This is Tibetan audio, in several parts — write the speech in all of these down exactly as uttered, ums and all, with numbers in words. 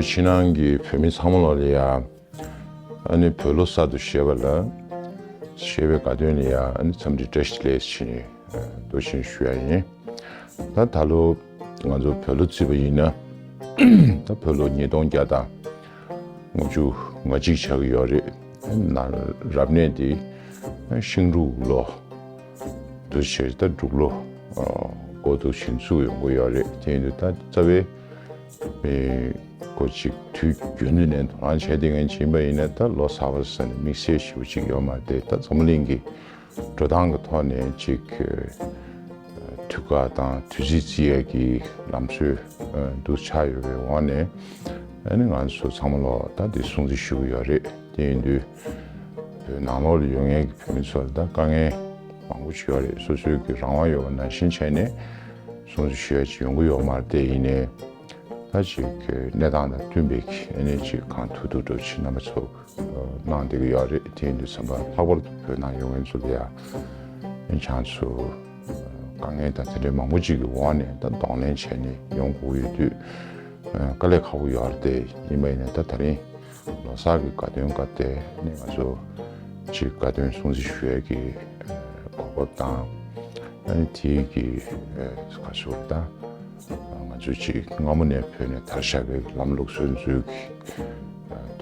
ཕྱི་ནང་གི་བོད་མི་ཚང་མ་ལོ་ལ་ཡ། ཨ་ནི་བོད་ལོ་གསར་དུ་བཞད་པ་ལ། བཞད་པའི་དགའ་སྟོན་ལ་ཡ་ཨ་ནི་འཚམས་འདྲི་བཀྲ་ཤིས་བདེ་ལེགས་ཞེས་ནས་འདུག་ཅེས་ཞུ་ཡ་ཡིན། ད་ད་ལོ་ང་ཚོ་བོད་ལོ་བརྩིས་པ་ཡིན་ན། ད་བོད་ལོ་ཉིས་སྟོང་བརྒྱ་དང་ལྔ་བཅུ་ང་གཅིག་ཆགས་ཀྱི་ཡོད་རེད། ན་རབ་གནས་འདི་ཤིང་འབྲུག་ལོ་འདུ་བྱས་ད་འབྲུག་ལོ་འགོ་འདུག་ཕྱིན་ཚུགས་ཡོང་གི་ཡོད་རེད། དེ་ཡིན་དུས་ད་རྩ་བའི་མི་ཁོ་ཅིག་དུས་རྒྱུན་དུ་ནས་དོ་སྣང་བྱས་བསྡད་མཁན་ཅིག་ཡིན་པ་ཡིན་ན། ད་ལོ་གསར་པ་ཟེར་ནས་དམིགས་བསལ་ཞེ་པོ་ཅིག་ཡོད་མ་རེད་དེ། ད་འཛམ་བུ་གླིང་གི་འགྲོ་སྟངས་ཀྱི་ཐོག་ནས་ཅིག་དུས་བཀག་དང་དུས་ཚིགས་བརྩི་ཡས་ཀྱི་ལམ་སྲོལ་འདུག་ཆགས་ཡོད་པའི་འོག་ནས། ཨ་ནི་ང་ཚོ་ཚང་མ་ལོ་ད་འདི་སྲུང་བརྩི་ཞུ་གི་ཡོད་རེད། དེ་ཡིན་དུས་བོད་ནང་ལོགས་ལ་ཡོད་མཁན་གྱི་བོད་མི་ཚོ་ལ་ད་དཀའ་ངལ་མང་པོ་ཅིག་ཡོད་རེད། སོ་སོའི་གི་རང་དབང་ཡོད་པ་ནང་བཞིན་བྱས་ནས་སྲུང་བརྩི་ཞུ་ཡ་ཅིག་ཡོང་གི་ཡོད་མ་རེད་དེ། ཡིན་ནའི་ད་ཅིག་གི་གནས་སྟངས་དང་བསྟུན་པའི་གི་ཨ་ནི་ཅིག་གང་ཐུབ་ཐུབ་འགྲོ་ཅིག་རྣམ་པ་ཚོ་གནང་བསྡད་ཀྱི་ཡོད་རེད། དེ་ཡིན་དུས་ཙམ་པ་ལྷག་པར་དུ་བོད་ནང་ཡོད་མཁན་ཚོ་ལ་ཡ་ཨ་ནི་ཆང་ཚོ་དཀའ་ངལ་དང་དེ་འདྲའི་མང་པོ་ཅིག་གི་འོག་ནས་ད་གདོང་ལེན་བྱས་ནས་ཡོང་དགོས་ཡོད་དུས། དཀའ་ལས་ཁག་པོ་ཡོད་རེད་དེ། ཡིན་པ་ཡིན་ནའི་ད་ད་རིང་ལོ་གསར་གྱི་དགའ་སྟོན་སྐབས་དེ་ནས་ང་ཚོ་ཅིག་དགའ་སྟོན་སྲུང་བརྩི་ཞུ་ཡས་ཀྱི་གོ་སྐབས་དང་། ཨ་ནི་དེའི་གི་ག་ཚོད་ད་ང་ཚོ་ཅིག་སྔ་མོ་ནས་བོད་ནས་དར་བཞག་པའི་ལམ་ལུགས་སྲོལ་ཚོའི་གི་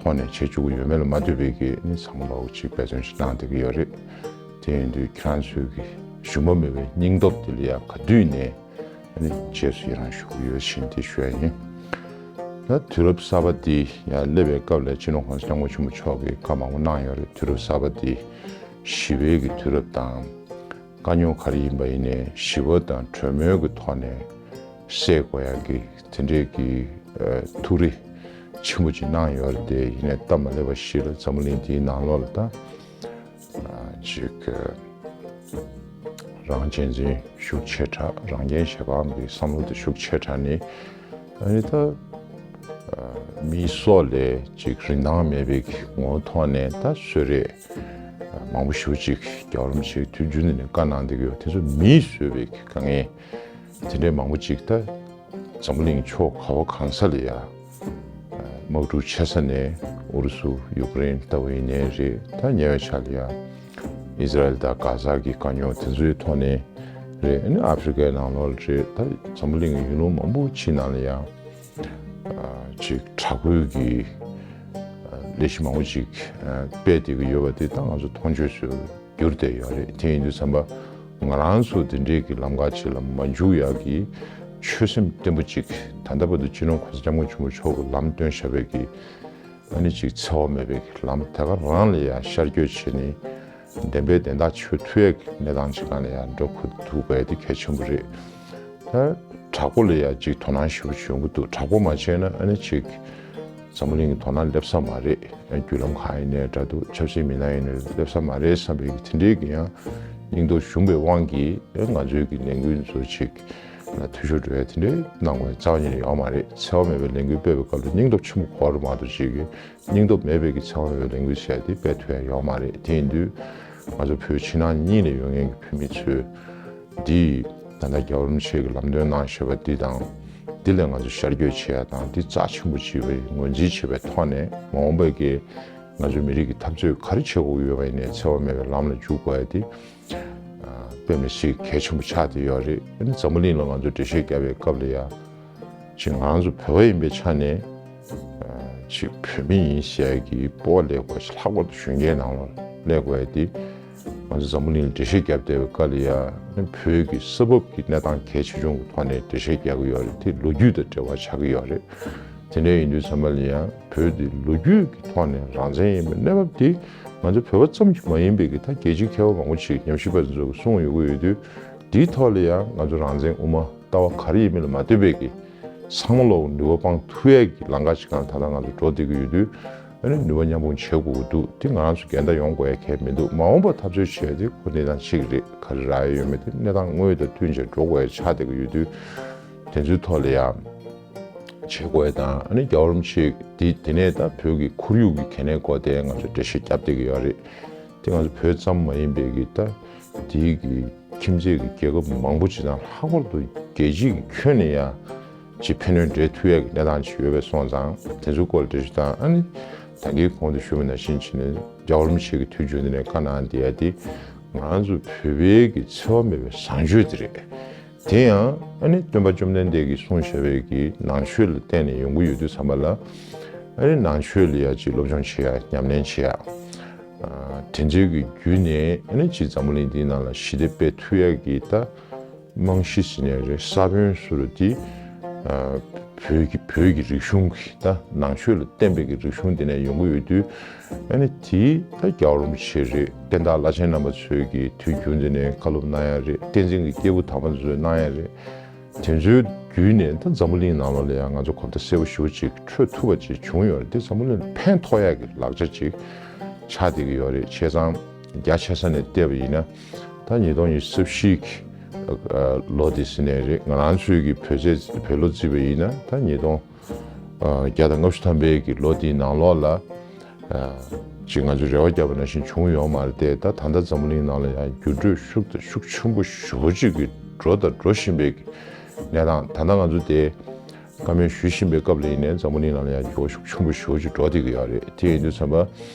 ཐོག་ནས་བྱེད་བཅུག་གི་ཡོད་མེད་ལ་མ་ལྟོས་པའི་གི་ཨ་ནི་ཚང་མ་ལོག་ཅིག་འབད་བརྩོན་ཞིག་གནང་བསྡད་ཀྱི་ཡོད་རེད། དེ་ཡིན་དུས་ཁྱེད་རང་ཚོའི་གི་ཞུམ་པ་མེད་པའི་སྙིང་སྟོབས་དེ་ལ་ཡ་ག་དུས་ནས་ཨ་ནི་རྗེས་སུ་ཡི་རང་ཞུ་གི་ཡོད་ཕྱིན་དེ་ཞུ་ཡ་ཡིན། ད་དུས་རབས་གསར་པ་འདི་ཡར་སླེབས་པའི་སྐབས་ལ་སྤྱི་ནོར་༸གོང་ས་༸སྐྱབས་མགོན་ཆེན་པོ་མཆོག་གིས་བཀའ་མང་པོ་གནང་ཡོད་རེད། དུས་རབས་གསར་པ་འདི་ཞི་བའི་གི་དུས་རབས་དང་། དཀའ་རྙོག་ག་རེ་ཡིན་པ་ཡིན་ནའི་ཞི་བ་དང་གྲོས་མོལ་གྱི་ཐོག་ནས་སེལ་དགོས་ཡ་གི་དེ་འདྲའི་གི་ཐུགས་རེ་ཆེན་པོ་ཅིག་གནང་ཡོད་རེད་དེ། ཡིན་ནའི་སྟབས་མ་ལེགས་པ་ཞིག་ལ་འཛམ་བུ་གླིང་འདིའི་ནང་ལོགས་ལ་ད་ཅིག་རང་གཅེས་འཛིན་ཤུགས་ཆེ་དྲགས། རང་རྒྱལ་གཞན་ཕམ་གྱི་བསམ་བློ་དེ་ཤུགས་ཆེ་དྲགས་ནས། ཨ་ནི་ད་མིའི་སྲོག་ལས་ཅིག་རིན་ཐང་མེད་པའི་ངོ་བོ་ཐོག་ནས་ད་གསོད་རེས་མང་པོ་ཞེ་པོ་ཅིག་རྒྱལ་བ་རིན་པོ་ཆེས་དུས་རྒྱུན་དུ་ནས་བཀའ་གནང་བསྡད་ཀྱི་ཡོད། དེ་ཚོ་མིས་བཟོས་པའི་དཀའ་ངལ་དེ་འདྲའི་མང་པོ་ཅིག་ད་འཛམ་བུ་གླིང་ཕྱོགས་ག་བ་གང་ས་ལ་ཡ། དམག་འཁྲུག་ཆེ་ས་ནས་ཨུ་རུ་སུ་ཡུཀ་རེན་ལྟ་བུ་ཡིན་ནའི་རེད། ད་ཉེ་བའི་ཆར་ལ་ཡ་ཨི་ཟི་རལ་དང་གྷ་ཟ་གི་དཀའ་རྙོག་དེ་ཚོའི་ཐོག་ནས་རེད། ཨ་ནི་ཨ་ཧྥེ་རི་ཀའི་ནང་ལོགས་རེད། ད་འཛམ་བུ་གླིང་གི་ཡུལ་ལུང་མང་པོ་ཅིག་ནང་ལ་ཡ་ཅིག་དྲག་པོའི་གི་ལས་གཞི་མང་པོ་ཅིག་སྤེལ་བསྡད་ཀྱི་ཡོད་པ་དེ་ད་ང་ཚོ་མཐོང་ཆོས་སུ་གྱུར་བསྡད་ཡོད་རེད། དེ་ཡིན་དུས་ཙམ་པ་ང་རང་ཚོ་དེ་འདྲའི་གི་ལམ་ཁ་ཅིག་ལ་མ་འཇུག་ཡག་གི་ཆོད་སེམས་བརྟན་པོ་ཅིག་ད་ལྟ་བར་དུ་སྤྱི་ནོར་༸གོང་ས་༸སྐྱབས་མགོན་ཆེན་པོ་མཆོག་གི་ལམ་སྟོན་བཞག་པའི་གི་ཨ་ནི་ཅིག་འཚེ་བ་མེད་པའི་གི་ལམ་དེ་ག་རང་ལ་ཡང་ཤར་བསྐྱོད་བྱས་ནས་བདེན་པའི་བདེན་མཐའ་ཆོད་ཐུབ་ཡག་གི་གནས་སྟངས་ཅིག་སྒང་ལ་ཡང་འགྲོ་ཁུལ་ཐུབ་དགོས་ཡ་དེ་གལ་ཆེན་པོ་རེད། ད་དྲག་པོ་ལ་ཡ་ཅིག་དོ་སྣང་ཞེ་པོ་ཅིག་ཡོང་གི་འདུག་དྲག་པོ་མ་བྱས་ན་ཨ་ནི་ཅིག་འཛམ་བུ་གླིང་གི་དོ་སྣང་སླེབས་ས་མ་རེད། བརྒྱུད་ལམ་གང་ཡིན་ནའི་འདྲ་འདུག་ཆབ་སྲིད་མི་སྣ་ཡིན་ནའི་སླེབས་ས་མ་རེད་བསམ་པའི་དེ་འདྲའི་གི་ཡང་སྙིང་སྟོབས་ཞུམ་པའི་དབང་གིས་ཨེ་ང་ཚོའི་གི་ལས་འགུལ་ཚོ་ཅིག་ལ་འཐུས་ཤོར་འགྲོ་ཡ་དེ་འདྲའི་གནང་དགོས་ཡ་རྩ་བ་ཉིད་ནས་ཡོད་མ་རེད། འཚེ་བ་མེད་པའི་ལས་འགུལ་སྤེལ་བའི་སྐབས་ལ་སྙིང་སྟོབས་ཆེན་པོ་དགོས་རེད་མ་གཏོགས་ཅིག་གི་སྙིང་སྟོབས་མེད་པའི་གི་འཚེ་བ་མེད་པའི་ལས་འགུལ་བྱས་ཏེ་སྤེལ་ཐུབ་ཡ་ཡོད་མ་རེད། དེ་ཡིན་དུས་ང་ཚོ་བོད་ཕྱི་ནང་གཉིས་ནས་ཡོད་མཁན་གྱི་བོད་མི་ཚོས་འདི་ད་ལྟ་རྒྱལ་བ་རིན་པོ་ཆེ་གི་ལམ་སྟོན་གནང་བཞག་པ་འདི་དང་། འདི་ལས་ང་ཚོ་ཤར་བསྐྱོད་བྱེད་ཡ་དང་འདི་རྩ་ཆེན་པོ་བྱེད་པའི་ངོས་འཛིན་བྱེད་པའི་ཐོག་ནས་མ་འོངས་པའི་གི་ང་ཚོའི་མི་རིགས་ཀྱི་འཐབ་རྩོད་ག་རེ་བྱེད་དགོས་ཀྱི་ཡོད་པ་ཡིན་ནའི་འཚེ་བ་མེད་པའི་ལམ་ལ་འཇུག་དགོས་ཡ་དེ་དཔེ་མི་སྲིད་གལ་ཆེན་པོ་ཆགས་བསྡད་ཡོད་རེད། ཨ་ནི་འཛམ་བུ་གླིང་ལ་ང་ཚོ་འགྲེལ་བཤད་བརྒྱབ་པའི་སྐབས་ལ་ཡ། ཅིག་ང་རང་ཚོ་བོད་པ་ཡིན་པའི་ཆ་ནས་ཅིག་བོད་མི་ཡིན་ཟེར་ཡ་གི་སྤོབས་པ་སླེབས་དགོས་ཤིག་ལྷག་པར་དུ་གཞོན་སྐྱེས་ནང་ལ་སླེབས་དགོས་ཡ་དེ། ང་ཚོ་འཛམ་བུ་གླིང་ལ་འགྲེལ་བཤད་བརྒྱབ་བསྡད་པའི་སྐབས་ལ་ཡ་བོད་ཀྱི་ས་བབ་ཀྱི་གནས་སྟངས་གལ་ཆེ་ཆུང་གི་ཐོག་ནས་འགྲེལ་བཤད་རྒྱག་གི་ཡོད་རེད། དེ་ལོ་རྒྱུས་དང་འབྲེལ་བ་ཆགས་ཀྱི་ཡོད་རེད། དེ་འདྲ་ཡིན་དུས་ཙམ་པ་ལ་ཡང་བོད་དེ་ལོ་རྒྱུས་ཀྱི་ཐོག་ནས་རང་བཙན་ཡིན་པའི་གནས་བབ་དེ་ང་ཚོ་བོད་པ་ཙམ་གྱིས་མ་ཡིན་པའི་གི་ད་རྒྱལ་སྤྱིའི་མཁས་པ་མང་པོ་ཞིག་ཉམས་ཞིབ་པ་ཚོས་གསུངས་ཡོང་གི་ཡོད་དུས། དེའི་ཐོག་ལ་ཡང་ང་ཚོ་རང་བཙན་དབུ་མ་ལྟ་བ་ག་རེ་ཡིན་མིན་ལ་མ་ལྟོས་པའི་གི་ཚང་མ་ལོག་ནུས་པ་སྤུངས་ཐུབ་ཡས་ཀྱི་ལམ་ཁ་ཞིག་སྒང་ད་ལྟ་ང་ཚོ་འགྲོ་བསྡད་ཀྱི་ཡོད་དུས། ཨ་ནི་ནུས་པ་མཉམ་སྤུངས་བྱེད་དགོས་ཀྱི་འདུག་དེ་ང་རང་ཚོ་འགལ་ཟླ་ཡོང་དགོས་ཡ་གལ་མི་འདུག་མ་འོངས་པ་འཐབ་རྩོད་བྱས་ཏེ་ཁོ་གནས་སྟངས་གཅིག་རེད། ག་རེ་རག་ཡ་ཡོད་མེད་དེ་གནས་སྟངས་དངོས་ཡོད་དང་མཐུན་བྱས་འགྲོ་དགོས་ཡ་ཆགས་བསྡད་ཀྱི་ཡོད་དུས། དེ་ཚོའི་ཐོག་ལ་ཡ་བྱེད་དགོས་ཡ་དང་། ཨ་ནི་རྒྱལ་བ་རིན་པོ་ཆེ་དེ་དེ་ནས་ད་བོད་ཀྱི་ཁོར་ཡུག་གི་གལ་གནད་སྐོར་དེ་ང་ཚོ་འགྲེལ་བཤད་བརྒྱབ་བསྡད་ཀྱི་ཡོད་རེད། དེ་ང་ཚོ་བོད་ཙམ་མ་ཡིན་པའི་གི་ད་དེའི་གི་ཁྱིམ་མཚེས་ཀྱི་རྒྱལ་ཁབ་མང་པོ་ཅིག་དང་ལྷག་པར་དུ་རྒྱལ་སྤྱིའི་གི་ཁྱོན་ནས་ཡ་ ཅིག་ཕན་གནོད་འབྲེལ་ཐུབ་ཡག་གི་གནས་སྟངས་ཅིག་ཡོད་པ་སོང་ཙང་དེ་ཚོའི་སྐོར་ལ་འགྲེལ་བརྗོད་དང་ཨ་ནི། ད་གིན་གོང་དུ་ཞུས་པ་ནང་བཞིན་བྱས་ནས་རྒྱལ་བ་རིན་པོ་ཆེ་གིས་དུས་རྒྱུན་དུ་ནས་བཀའ་གནང་བསྡད་ཡ་དེ་ང་རང་ཚོ་བོད་པའི་གི་འཚེ་བ་མེད་པའི་བཟང་སྤྱོད་དེ་རེད། དེ་ཡང་ཨ་ནི་སྟོན་པ་བཅོམ་ལྡན་འདས་ཀྱིས་གསུངས་བཞག་པའི་གི་ནང་ཆོས་ལ་བརྟེན་ནས་ཡོང་གི་ཡོད་དུས་ཙམ་པ་ལ་ཨ་ནི་ནང་ཆོས་ལ་ཡ་ཅིག་སློབ་སྦྱོང་བྱེད་ཡ་ཉམས་ལེན་བྱེད་ཡ། ཨ་དེ་ཚོའི་གི་བརྒྱུད་ནས་ཨ་ནི་ཅིག་འཛམ་བུ་གླིང་འདིའི་ནང་ལ་ཞི་བདེ་སྤེལ་ཐུབ་ཡ་གི་ད་རྨང་གཞི་ཟེར་ནའི་རེད། ས་བོན་ཟེར་རུ་དེ་ཨ་བོད་ཀྱི་བོད་ཀྱི་རིག་གཞུང་གི་ད་ནང་ཆོས་ལ་བརྟེན་པའི་གི་རིག་གཞུང་དེ་ནས་ཡོང་གི་ཡོད་དུས་ཨ་ནི་དེ་ད་རྒྱལ་བ་རིན་པོ་ཆེ་རེད། བསྟན་བདག་བླ་ཆེན་རྣམ་པ་ཚོས་གི་དུས་རྒྱུན་དུ་ནས་བཀའ་སློབ་གནང་ཡ་རེད། བསྟན་འཛིན་གྱི་སྐྱེས་བུ་དམ་པ་ཚོས་གནང་ཡ་རེད། དེ་ཚོའི་བརྒྱུད་ནས་ད་འཛམ་བུ་གླིང་ནང་ལོགས་ལ་ཡང་ང་ཚོ་གོ་བརྡ་གསལ་པོ་ཞེ་པོ་ཅིག་འཕྲོད་ཐུབ་པ་ཅིག་བྱུང་ཡོད་རེད། དེ་འཛམ་བུ་གླིང་ལ་ཕན་ཐོགས་ཡག་གི་ལག་ཆ་ཅིག་ཆགས་བསྡད་ཀྱི་ཡོད་རེད། བྱས་ཙང་རྒྱ་ཆེ་ས་ནས་བལྟས་པ་ཡིན་ན་ད་ཉིས་སྟོང་ཉི་ཤུ་རྩ་བཞི་གི་ལོ་དེ་ཟེར་ནའི་རེད། ང་རང་ཚོའི་གི་བོད་ཚེས་བོད་ལོ་བརྩིས་པ་ཡིན་ན་ད་ཉིས་སྟོང་བརྒྱ་དང་ལྔ་བཅུ་ཐམ་པའི་གི་ལོ་དེའི་ནང་ལོགས་ལ། ཅིག་ང་ཚོས་རེ་བ་བརྒྱབ་པ་ནང་བཞིན་བྱུང་ཡོད་མ་རེད་དེ། ད་ད་ལྟ་འཛམ་བུ་གླིང་ནང་ལ་ཡང་འགྱུར་འགྲོས་ཤུགས་དང་ཤུགས་ཆེན་པོ་ཞེ་པོ་ཅིག་གི་འགྲོ་དང་འགྲོ་བཞིན་པའི་གི་གནས་སྟངས། ད་ལྟ་ང་ཚོ་དེ་བཀའ་མོལ་ཞུ་བཞིན་པའི་སྐབས་ལ་ཡིན་ནའི་འཛམ་བུ་གླིང་ནང་ལ་ཡང་འགྱུར་བ་ཤུགས་ཆེན་པོ་ཞེ་པོ་ཅིག་འགྲོ་བསྡད་ཀྱི་ཡོད་རེད། དེ་ཡིན་དུས་ཙམ་པ་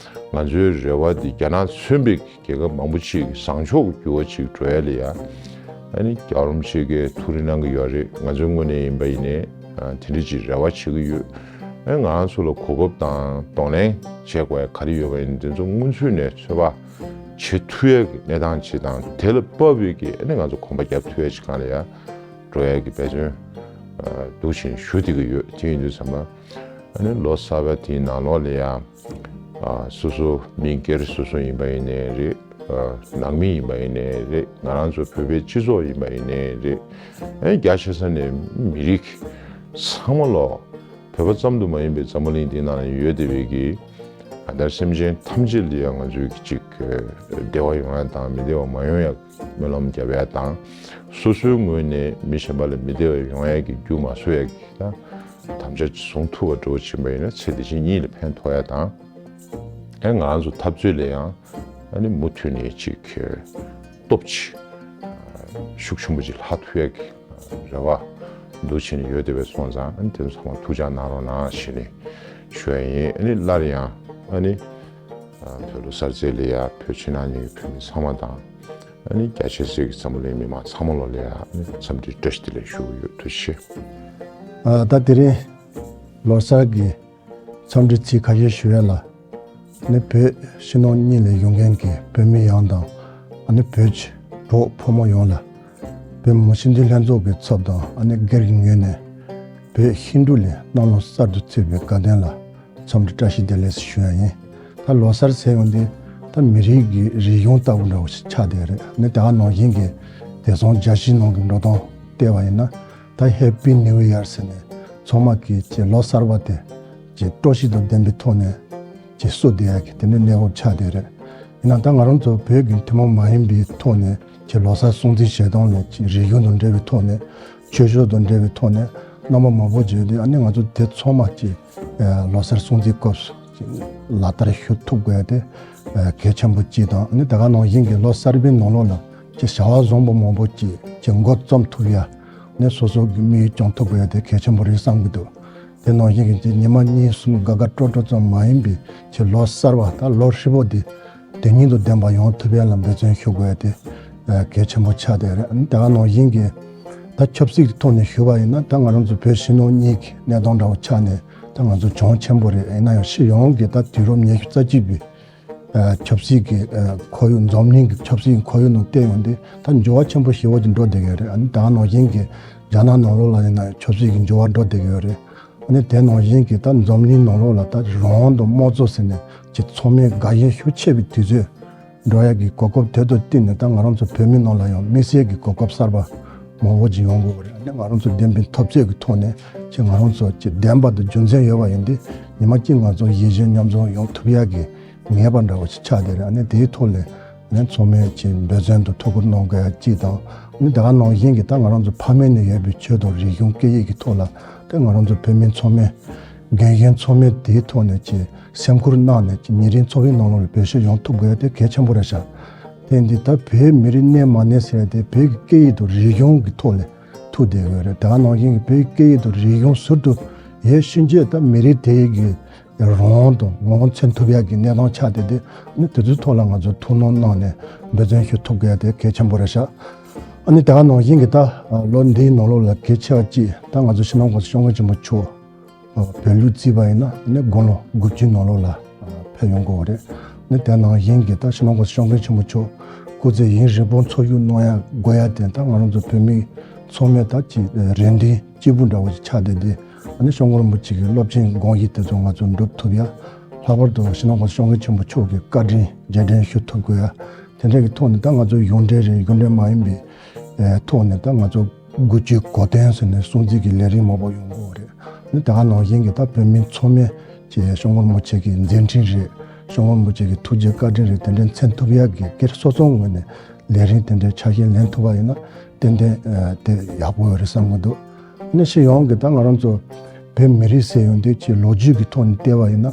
ང་ཚོའི་རེ་བ་འདི་རྒྱ་ནག་མཚོན་པའི་རྒྱལ་ཁབ་མང་པོ་ཅིག་གི་བཟང་ཕྱོགས་ཀྱི་འགྱུར་བ་ཅིག་འགྲོ་ཡ་ལ་ཡ་ཨ་ནི་རྒྱལ་བ་རིན་པོ་ཆེ་གིས་ཐུགས་རེ་གནང་གི་ཡོད་རེད། ང་ཚོའི་ངོས་ནས་ཡིན་པ་ཡིན་ནའི་དེ་འདྲ་ཅིག་རེ་བ་བྱེད་ཀྱི་ཡོད། ཨ་ང་རང་ཚོ་ལ་གོ་སྐབས་དང་གདོང་ལེན་བྱེད་དགོས་ཡ་ག་རེ་ཡོད་པ་ཡིན་དེ་ཚོ་སྔོན་ཚུད་ནས་ཚོད་དཔག་བྱེད་ཐུབ་ཡ་གི་གནས་སྟངས་ཅིག་དང་དེ་ལ་དཔག་པའི་གི་ཨ་ནི་ང་ཚོ་གོམ་པ་རྒྱབ་ཐུབ་ཡ་ཅིག་སྒང་ལ་ཡ་འགྲོ་ཡ་གི་འབད་བརྩོན་འདུག་བྱས་ནས་ཞུ་བསྡད་ཀྱི་ཡོད། དེ་ཡིན་དུས་ཙམ་པ། ཨ་ནི་ལོ་གསར་པ་དེའི་ནང་ལོགས་ལ་ཡང་ཨ་སོ་སོ་མི་སྒེར་སོ་སོ་ཡིན་པ་ཡིན་ནའི་རེད། ཨ་ནང་མི་ཡིན་པ་ཡིན་ནའི་རེད། ང་རང་ཚོ་བོད་པའི་སྤྱི་ཚོགས་ཡིན་པ་ཡིན་ནའི་རེད། ཨ་རྒྱ་ཆེ་ས་ནས་མི་རིགས་ཚང་མ་ལོ་བོད་པ་ཙམ་དུ་མ་ཡིན་པའི་འཛམ་བུ་གླིང་འདིའི་ནང་ལ་ཡོད་བསྡད་པའི་གི་ཨ་ད་སེམས་ཅན་ཐམས་ཅད་ལ་ཡང་ང་ཚོའི་གི་ཅིག་བདེ་བ་ཡོང་ཡ་དང་མི་བདེ་བ་མ་ཡོང་ཡ་སྨོན་ལམ་རྒྱབ་ཡ་དང་། སོ་སོའི་ངོས་ནས་མི་གཞན་པ་ལ་མི་བདེ་བ་ཡོང་ཡ་གི་རྒྱུ་མ་བཟོ་ཡ་གི་ད་དམ་བཅའ་བཟུང་ཐུབ་པ་འདྲ་བོ་ཕྱིན་པ་ཡིན་ན་ཚེ་འདི་ཕྱི་གཉིས་ལ་ཕན་ཐོགས་ཡ་དང་། ཨེ་ང་རང་ཚོ་འཐབ་རྩོད་ལ་ཡང་ཨ་ནི་མུ་མཐུད་ནས་ཅིག་སྟོབས་ཅིག་ཤུགས་ཆེན་པོ་ཅིག་ལྷག་ཐུབ་ཡ་གི་རེ་བ་འདུག་བྱས་ནས་ཡོད་བསྡད་པའི་སོང་ཙང་ཨ་ནི་དེ་ཚོ་ཚང་མ་ཐུགས་འཇགས་གནང་རོགས་གནང་ཞེས་ནས་ཞུ་ཡ་ཡིན། ཨ་ནི་སླར་ཡང་ཨ་ནི་བོད་ལོ་གསར་ཚེས་ལ་ཡ་བོད་ཕྱི་ནང་གཉིས་ཀྱི་བོད་མི་ཚང་མ་དང་། ཨ་ནི་རྒྱ་ཆེ་ཤོས་ཀྱི་འཛམ་བུ་གླིང་མི་མང་ཚང་མ་ལོ་ལ་ཡ་ཨ་ནི་འཚམས་འདྲི་བཀྲ་ཤིས་བདེ་ལེགས་ཞུ་གི་ཡོད། ཐུགས་རྗེ་ཆེ། ཨ་ད་དེ་རིང་ལོ་གསར་གྱི་འཚམས་འདྲི་ཚིག་ཁ་ཤས་ཞུ་ཡ་ལ། ཨ་ནི་བོད་ཕྱི་ནང་གཉིས་ལས་ཡོང་མཁན་གྱི་བོད་མི་ཡོངས་དང་། ཨ་ནི་བོད་ཀྱི་གྲོགས་ཕོ་མོ་ཡོངས་ལ། བོད་མི་ཞི་འཇམ་ལྷན་ཚོགས་ཀྱི་ཚབ་དང་ཨ་ནི་སྒེར་གྱི་ངོས་ནས་བོད་ཧིན་རྡུ་ལས་གནམ་ལོ་གསར་དུ་ཚུད་པའི་དགའ་ལྡན་ལ། འཚམས་འདྲི་བཀྲ་ཤིས་བདེ་ལེགས་ཞུ་ཡ་ཡིན། ད་ལོ་གསར་ཟེར་ཡོང་དུས་ད་མི་རིགས་ཀྱི་རིག་གཞུང་ལྟ་བུ་འདྲ་བོ་ཞིག་ཆགས་བསྡད་རེད། ནི་ད་ག་ནང་བཞིན་གྱི་དེང་སང་རྒྱལ་སྤྱིའི་ནང་གི་འགྲོ་སྟངས་བལྟས་པ་ཡིན་ན་ད་Happy New Year ཟེར་ནས་ཚང་མ་གིས་ཀྱི་ལོ་གསར་པ་དེ་ཀྱི་སྤྲོ་ཤིང་དང་ལྡན་པའི་ཐོག་ནས་ཀྱི་བསུ་བསྡད་ཡ་གི་དེ་འདྲའི་གནས་བབ་ཆགས་བསྡད་རེད། ཡིན་ན་ད་ང་རང་ཚོ་བོད་ཀྱི་ཐུན་མོང་མ་ཡིན་པའི་ཐོག་ནས་ཀྱི་ལོ་གསར་སྲུང་བརྩི་བྱེད་སྟངས་ལས་ཀྱི་རིག་གཞུང་དང་འབྲེལ་བའི་ཐོག་ནས་ཆོས་ཕྱོགས་དང་འབྲེལ་བའི་ཐོག་ནས་རྣམ་པ་མང་པོ་བརྗོད་དུས་ཨ་ནི་ང་ཚོ་དེ་ཚང་མ་ཀྱི་ལོ་གསར་སྲུང་བརྩིའི་སྐབས་སུ་ལག་བསྟར་ཞུ་ཐུབ་དགོས་ཏེ་གལ་ཆེན་པོ་གཅིག་དང་། ཨ་ནི་ད་ག་ནང་བཞིན་གྱི་ལོ་གསར་པའི་ནང་ལོགས་ལ་ཀྱི་བྱ་བ་བཟང་པོ་མང་པོ་ཅིག་ཀྱི་འགོ་རྩོམ་ཐུབ་ཡ་ནི་སོ་སོ་གི་དམིགས་ཡུལ་སྐྱོང་ཐུབ་དགོས་ཏེ་གལ་ཆེན་པོ་རེད་བསམ་གྱི་འདུག་དེ་ནང་བཞིན་གྱི་ཀྱི་ཉི་མ་གཉིས་གསུམ་དགའ་དགའ་སྤྲོ་སྤྲོ་ཙམ་མ་ཡིན་པའི་ཀྱི་ལོ་གསར་པ་ད་ལོ་ཧྲིལ་པོ་འདི་དོན་སྙིང་དང་ལྡན་པ་ཡོང་ཐུབ་ཡ་ལ་འབད་བརྩོན་ཞུ་དགོས་ཏེ་གལ་ཆེན་པོ་ཆགས་བསྡད་རེད། ཨ་ནི་ད་ག་ནང་བཞིན་གྱི་ད་ཆབ་སྲིད་ཀྱི་ཐོག་ནས་ཞུས་པ་ཡིན་ན་ད་ང་རང་ཚོ་བོད་ཕྱི་ནང་གཉིས་ཀྱི་གནས་སྟངས་འདྲ་བོ་ཆགས་ནས་ད་ང་ཚོ་གྱོང་ཆེན་པོ་རེད། ཡིན་ན་ཡང་སྤྱི་ཡོངས་ཀྱི་ད་དུས་རབས་ཉི་ཤུ་རྩ་གཅིག་པའི་ཆབ་སྲིད་ཀྱི་ཁོར་ཡུག་འཛམ་གླིང་གི་ཆབ་སྲིད་ཀྱི་ཁོར་ཡུག་ནང་བལྟས་ཡོང་དུས་ད་འགྱུར་བ་ཆེན་པོ་ཞེ་པོ་ཅིག་འགྲོ་བསྡད་ཀྱི་ཡོད་རེད། ཨ་ནི་ད་ག་ནང་བཞིན་གྱི་རྒྱ་ནག་ནང་ལོགས་ལ་ཡིན་ན་ཆབ་སྲིད་ཀྱི་འགྱུར་བ་འགྲོ་བསྡད་ཀྱི་ཡོད་རེད། ཨ་ནི་དེ་ནང་བཞིན་གྱི་ད་འཛམ་གླིང་ནང་ལོགས་ལ་ད་རང་དབང་དང་དམངས་གཙོ་ཟེར་ནས་ཀྱི་ཚང་མས་དགའ་ཞེན་ཤུགས་ཆེ་བའི་དུས་ཚོད་འགྲོ་ཡ་གི་གོ་སྐབས་དེ་དང་བསྟུན་ནས་ད་ང་རང་ཚོ་བོད་མི་ནང་ལ་ཡང་དམིགས་བསལ་གྱི་གོ་སྐབས་གསར་པ་མང་པོ་ཅིག་ཡོང་དགོས་པ་རེད། ཨ་ནི་ང་རང་ཚོ་བདེན་པའི་འཐབ་རྩོད་ཀྱི་ཐོག་ནས་ཀྱི་ང་རང་ཚོ་ཀྱི་བདེན་པ་དང་རྒྱུ་མཚན་ཡོད་པ་ཡིན་དུས་ཉི་མ་གཅིག་ང་ཚོ་ཡིད་གཞི་མཉམ་འཛོམས་ཡོང་ཐུབ་ཡ་གི་ངེས་པ་འདྲ་བོ་ཞིག་ཆགས་བསྡད་རེད། ཨ་ནི་དེའི་ཐོག་ལ་ཨ་ནི་ཚང་མས་ཀྱི་འབད་བརྩོན་དང་ཐུགས་ཁུར་གནང་དགོས་ཡ་གཅིག་དང་། ཨ་ནི་ད་ག་ནང་བཞིན་གྱི་ད་ང་རང་ཚོ་ཕ་མེས་ནས་ཡོད་པའི་ཆོས་དང་རིག་གཞུང་སྐད་ཡིག་གི་ཐོག་ལ་ད་ང་རང་ཚོ་བོད་མི་ཚང་མས་རྒན་གཞོན་ཚང་མས་དེའི་ཐོག་ནས་ཀྱི་སེམས་ཁུར་གནང་ནས་ཀྱི་ཉིན་རེའི་འཚོ་བའི་ནང་ལོགས་ལ་བེད་སྤྱོད་ཡོང་ཐུབ་དགོས་ཡ་དེ་གལ་ཆེན་པོ་རེད་ཤག་དེ་འདི་ད་བོད་མི་རིགས་གནས་མ་གནས་ཟེར་ཡ་དེ་བོད་ཀྱི་སྐད་ཡིག་དང་རིག་གཞུང་གི་ཐོག་ལ། ཐུག་བསྡད་ཡོད་རེད། དེ་ག་ནང་བཞིན་གྱི་བོད་སྐད་ཡིག་དང་རིག་གཞུང་ཟུར་དུ་ཡོད་ཕྱིན་ཆད་ད་མི་རིགས་དེ་གི་རང་དབང་དང་ངོ་བོ་མཚོན་ཐུབ་ཡག་གི་གནས་སྟངས་ཆགས་བསྡད་དེ། ཨ་ནི་དེ་ཚོའི་ཐོག་ལ་ང་ཚོ་ཐུགས་སྣང་གནང་ནས་འབད་བརྩོན་ཞུ་ཐུབ་དགོས་ཡ་དེ་གལ་ཆེན་པོ་རེད་ཤག་ཨ་ནི་དེ་ག་ནང་བཞིན་གྱི་ད་ལོ་འདིའི་ནང་ལོགས་ལ་གལ་ཆེ་བ་གཅིག་ད་ང་ཚོ་སྤྱི་ནོར་༸གོང་ས་༸སྐྱབས་མགོན་ཆེན་པོ་མཆོག་བོད་ལུགས་བརྩིས་པ་ཡིན་ན་ནི་དགུང་ལོ་དགུ་བཅུའི་ནང་ལོགས་ལ་ཕེབས་ཡོང་གི་ཡོད་རེད། ནི་དེ་ནང་བཞིན་གྱི་ད་སྤྱི་ནོར་༸གོང་ས་༸སྐྱབས་མགོན་ཆེན་པོ་མཆོག་སྐུ་ཚེ་ཡུན་རིང་པོ་འཚོ་བཞུགས་གནང་ཡ་དགོས་ཡ་དེ་ད་ང་རང་ཚོ་བོད་མི་ཚང་མས་ད་ཅིག་རེ་འདུན་གཅིག་པུ་འདྲ་བོ་ཞིག་ཆགས་བསྡད་དེ། ཨ་ནི་སྐྱབས་མགོན་རིན་པོ་ཆེ་གི་སློབ་ཆེན་དགོངས་གཞི་དེ་ཚོ་ང་ཚོ་འགྲུབ་ཐུབ་ཡ། ལྷག་པར་དུ་སྤྱི་ནོར་༸གོང་ས་༸སྐྱབས་མགོན་ཆེན་པོ་མཆོག་གི་བཀའ་དྲིན་རྗེས་དྲན་ཞུ་ཐུབ་དགོས་ཡ། དེ་འདྲ་གི་ཐོག་ནས་ད་ང་ཚོ་གཞུང་འབྲེལ་རེད། གཞུང་འབྲེལ་མ་ཡིན་པའི་ཐོག་ནས་ད་ང་ཚོ་དགུ་བཅུའི་གོ་སྟོན་ཟེར་ནས་སྲུང་བརྩི་གི་ལས་རིམ་མང་པོ་ཡོང་གི་ཡོད་རེད། ནི་དེ་ག་ནང་བཞིན་གྱི་ད་བོད་མི་ཚང་མས་ཀྱི་སྐྱབས་མགོན་རིན་པོ་ཆེ་གི་མཛད་འཕྲིན་རེད། སྐྱབས་མགོན་རིན་པོ་ཆེ་གི་ཐུགས་རྗེ་བཀའ་དྲིན་རེད། དེ་འདྲ་མཚོན་ཐུབ་ཡག་གི་སྒེར་སོ་སོའི་ངོས་ནས་ལས་རིམ་དེ་འདྲའི་ཆ་ཤས་ལེན་ཐུབ་པ་ཡིན་ན་ཏན་ཏན་ཨ་དེ་ཡག་པོ་ཡོད་རེད་བསམ་གྱི་འདུག་ཨ་ནི་སྤྱི་ཡོངས་ཀྱི་ད་ང་རང་ཚོ་བོད་མི་རིགས་ཟེར་ཡོང་དུས་ཀྱི་ལོ་རྒྱུས་ཀྱི་ཐོག་ནས་བལྟས་པ་ཡིན་ན་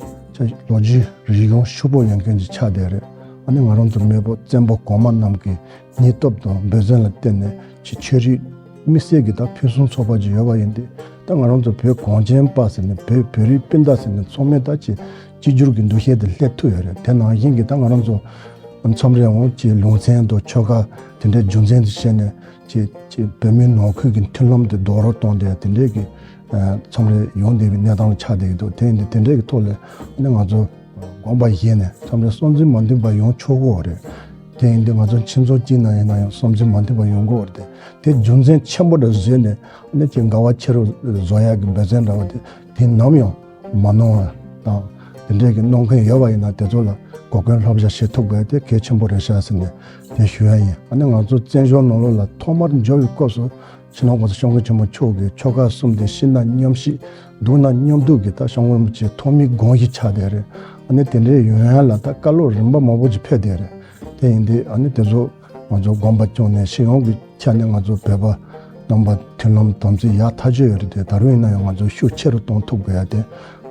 ལོ་རྒྱུས་རིག་གཞུང་ཕྱུག་པོ་ཡོད་མཁན་ཅིག་ཆགས་བསྡད་རེད། ཨ་ནི་ང་རང་ཚོ་མེས་པོ་བཙན་པོ་གོང་མ་རྣམས་ཀྱི་སྙིང་སྟོབས་དང་འབད་བརྩོན་ལ་བརྟེན་ནས་ཀྱི་ཆོས་རིག་དམིགས་བསལ་གྱི་ད་ཕུན་སུམ་ཚོགས་པ་ཅིག་ཡོད་པ་ཡིན་ཏེ། ད་ང་རང་ཚོ་བོད་གངས་ཅན་པ་ཟེར་ནས་བོད་བོད་རིགས་སྤུན་ཟླ་ཟེར་ནས་ཚང་མས་ད་ཅིག་གཅིག་གྱུར་གྱི་འདུ་ཤེས་དེ་སླེབས་ཐུབ་ཡོད་རེད། དེ་ནང་བཞིན་གྱི་ད་ང་རང་ཚོ་མཚམས་རེ་འོང་ཅིག་ལུང་ཚན་དང་ཆོལ་ཁ་དེ་འདྲའི་རྒྱུ་མཚན་དུ་བྱས་ནས་ཅིག་ཅིག་བོད་མིའི་ནང་ཁུལ་གྱི་མཐུན་ལམ་དེ་རྡོག་རོལ་གཏོང་བསྡད་དེ་འདྲའི་གི་མཚམས་རེ་ཡོང་བསྡད་པའི་གནས་སྟངས་ཆགས་བསྡད་ཀྱི་འདུག་དེ་ཡིན་དུས་དེ་འདྲའི་གི་ཐོག་ལ་ནི་ང་ཚོ་དགོངས་པ་བཞེས་ནས་མཚམས་རེ་བསམ་ཚུལ་མ་མཐུན་པ་ཡོང་ཆོག་གི་རེད། དེ་ཡིན་དུས་ང་ཚོ་ཁྱིམ་ཚང་གཅིག་ནང་ཡིན་ན་ཡང་བསམ་ཚུལ་མ་མཐུན་པ་ཡོང་གི་རེད། དེ་རྒྱུ་མཚན་ཆེན་པོ་འདྲ་བཟོས་ནས་ནི་ཅིག་འགལ་བ་ཆེ་རུ་བཟོ་ཡག་གི་འབད་བརྩོན་འདྲ་བ་དེ་དེ་ནམ་ཡང་མ་གནང་བ་དང་། དེ་འདྲའི་གི་གནང་མཁན་ཡོད་པ་ཡིན་ན་དེ་ཚོ་ལ་གོ་སྐོན་བསླབ་བྱ་བྱེད་ཐུབ་དགོས་དེ་གལ་ཆེན་པོ་རེད་ཤག་ཟེར་ནས་དེ་ཞུ་ཡ་ཡིན། ཨ་ནི་ང་ཚོ་བཙན་བྱོལ་ནང་ལོགས་ལ་ཐོག་མར་འབྱོར་བའི་སྐབས་སུ་སྤྱི་ནོར་༸གོང་ས་༸སྐྱབས་མགོན་ཆེན་པོ་མཆོག་གིས་ཆོལ་ཁ་གསུམ་དེ་སྐྱིད་ན་མཉམ་གཤིས་སྡུག་ན་མཉམ་སྡུག་གི་ད་སྐྱབས་མགོན་རིན་པོ་ཆེའི་ཐོག་མའི་དགོངས་གཞི་ཆགས་བསྡད་རེད། ཨ་ནི་དེ་འདྲའི་ཡོང་ཡ་ལ་ད་བཀའ་སློབ་རིམ་པ་མང་པོ་ཅིག་ཕེབས་བསྡད་རེད། དེ་ཡིན་དུས་ཨ་ནི་དེ་ཚོ་ང་ཚོ་དགོངས་པ་བཅངས་ནས་སྤྱི་ཡོངས་ཀྱི་ཆ་ནས་ང་ཚོ་བོད་པ་རྣམ་པ་མཐུན་ལམ་དམ་ཚིག་ཡག་ཐག་ཆོད་ཡོད་རེད་དེ། ད་རུང་ཡིན་ན་ཡང་ང་ཚོ་ཤུགས་ཆེ་རུ་གཏོང་ཐུབ་དགོས་ཡ་དེ་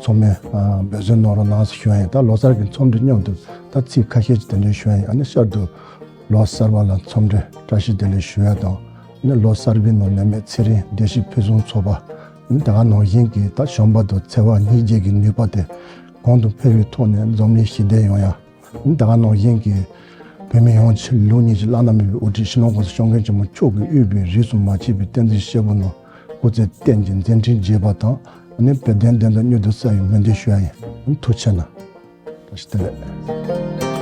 ཚང་མས་ཨ་འབད་བརྩོན་གནང་རོགས་གནང་ཟེར་ཞུ་ཡ་ཡིན། ད་ལོ་གསར་གྱི་འཚམས་འདྲི་མཉམ་དུ་ད་ཚིག་ཁ་ཤས་ཅིག་དེ་འདྲ་ཞུ་ཡ་ཡིན། ཨ་ནི་ཤར་དུ་ལོ་གསར་པ་ལ་འཚམས་འདྲི་བཀྲ་ཤིས་བདེ་ལེགས་ཞུ་ཡ་དང་། ཨ་ནི་ལོ་གསར་པའི་ནང་ནད་མེད་ཚེ་རིང་བདེ་སྐྱིད་ཕུན་སུམ་ཚོགས་པ། ཨ་ནི་ད་ག་ནང་བཞིན་གྱི་ད་བྱམས་པ་དང་བརྩེ་བ་སྙིང་རྗེ་གི་ནུས་པ་དེ་གོང་དུ་འཕེལ་བའི་ཐོག་ནས་འཛམ་གླིང་ཞི་བདེ་ཡོང་ཡ། ཨ་ནི་ད་ག་ནང་བཞིན་གྱི་བོད་མི་ཡོངས་ཀྱི་ལུགས་གཉིས་ཀྱི་བླ་ན་མེད་པའི་དབུ་ཁྲིད་སྤྱི་ནོར་༸གོང་ས་༸སྐྱབས་མགོན་ཆེན་པོ་མཆོག་གིས་དབུས་པའི་རིས་སུ་མ་ཆད་པའི་བསྟན་འཛིན་སྐྱེས་བུ་རྣམས་སྐུ་ཚེ་བརྟན་ཅིང་མཛད་འཕྲིན་རྒྱས་པ་དང་། ཨ་ནི་དཔལ་ལྡན་བདེན་མཐའ་མྱུར་དུ་གསལ་བའི་སྨོན་འདུན་ཞུ་ཡ་ཡིན། ཨ་ནི་ཐུགས་རྗེ་ཆེ་གནང་། བཀྲ་ཤིས་བདེ་ལེགས།